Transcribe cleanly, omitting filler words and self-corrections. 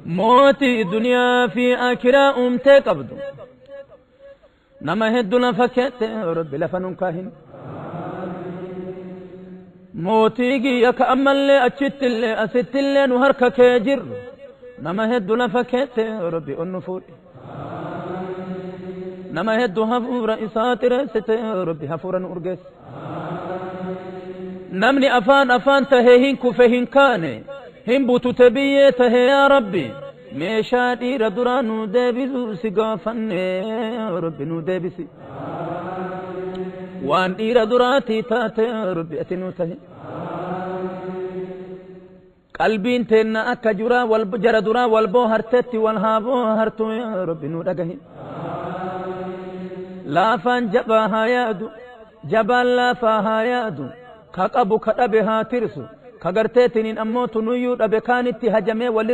Mootii duniyaa fi akiraa uumtee qabdu nama hedduu lafa keette, Rabbi lafa nun kaahin. Mootii kiyya ka ammallee achittillee asittillee nu harka kee jirru, nama hedduu lafa keette, Rabbi onnu fuudhe. Nama hedduu hafuura isaa xireessite, Rabbi hafuura nu urgeesse. Namni afaan afaan tahee hin kufe, hin kaane, hin butute biyyee tahe, yaa Rabbi meeshaa dhiira duraa nu deebisu si gaafanne, Rabbi nu deebisi. Waan dhiira duraatii taate, Rabbi ati nu tahe. Qalbiin teenna akka juraa wal jara duraa wal boohartetti wal haa boohartu, yaa Rabbi nu dhagahi. Laafaan jabaa haa yaadu, jabaan laafaa haa yaadu, ka qabu ka dhabe haa tirsu, ka garteetiniin ammoo tunuyyuu dhabe kaanitti hajamee walirra.